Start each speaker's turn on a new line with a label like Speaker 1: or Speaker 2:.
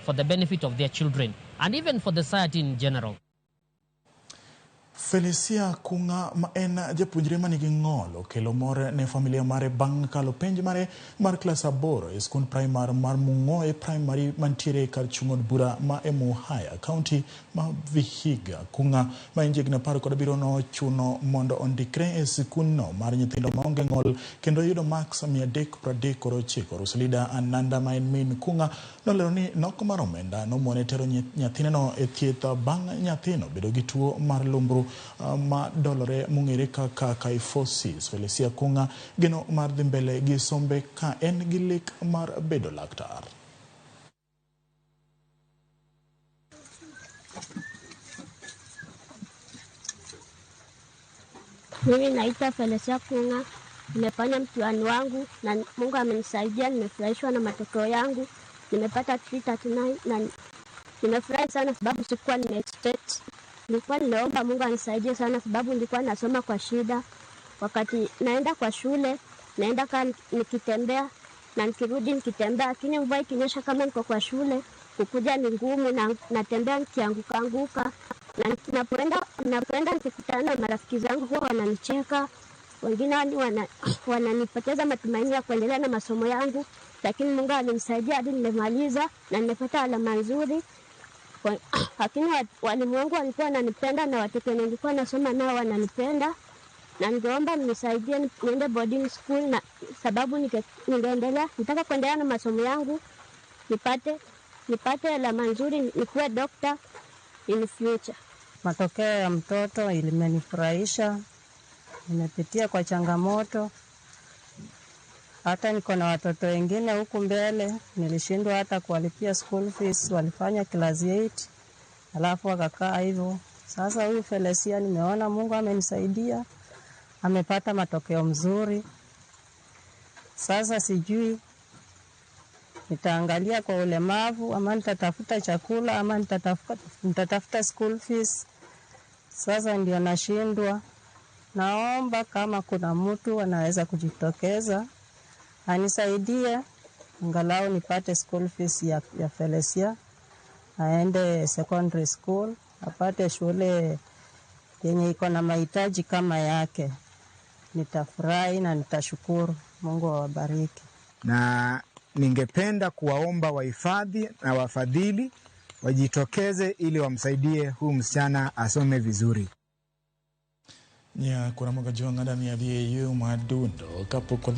Speaker 1: for the benefit of their children and even for the society in general.
Speaker 2: Felicia Kunga ma en japuonjre manigi ng'ol okelo mor ne familia mare bang' kalo penj mare mar klas 8 e skund primar mar Mung'oe Primary mantiere kar chung' od bura ma Emuhaya, kaunti ma Vihiga. Kunga ma en jahigni 17 nochuno mondo ondikre e sikundno mar nyithindo maonge ng'ol kendo yudo maks 339. Rosalida Ananda ma en min Kunga nolero ni nok mar omenda nomone tero nyathineno e thieth bang' nyathino bedo gi tuo mar lumbru ma dolore mong'ere kaka kyphosis. Felicia Kunga geno mar dhi mbele gi sombe ka en gi lek mar bedo laktar.
Speaker 3: Mimi naitwa Felicia Kunga, nimefanya mtihani wangu na Mungu amenisaidia, nimefurahishwa na matokeo yangu. Nimepata 339 na nimefurahi sana sababu sikuwa nime-expect. Nilikuwa nimeomba Mungu anisaidie sana sababu nilikuwa nasoma kwa shida. Wakati naenda kwa shule, naenda kama nikitembea na nikirudi nikitembea, lakini mvua ikinyesha kama niko kwa shule, kukuja ni ngumu na natembea nikianguka anguka. Na napoenda nikikutana na marafiki zangu huwa wananicheka, wengine wananipoteza matumaini ya kuendelea na masomo yangu, lakini Mungu alinisaidia hadi nimemaliza na nimepata alama nzuri. Lakini walimu wangu walikuwa wananipenda na watoto nilikuwa nasoma nao wananipenda, na ningeomba mnisaidie niende boarding school, na sababu nitaka kuendelea na masomo yangu, nipate alama nzuri, nikuwe doctor in future.
Speaker 4: Matokeo ya mtoto imenifurahisha. Nimepitia kwa changamoto. Hata niko na watoto wengine huku mbele, nilishindwa hata kuwalipia school fees, walifanya class 8, alafu wakakaa hivyo. Sasa huyu Felicia nimeona Mungu amenisaidia, amepata matokeo mzuri. Sasa sijui nitaangalia kwa ulemavu ama nitatafuta chakula ama nitatafuta school fees. Sasa ndio nashindwa. Naomba kama kuna mtu anaweza kujitokeza anisaidie angalau nipate school fees ya Felicia, aende secondary school, apate shule yenye iko na mahitaji kama yake. Nitafurahi na nitashukuru. Mungu awabariki.
Speaker 5: Na ningependa kuwaomba wahifadhi na wafadhili wajitokeze ili wamsaidie huyu msichana asome vizuri.
Speaker 2: Nya kuna mwaka juanga ndani ya VAU madundo kapo kwa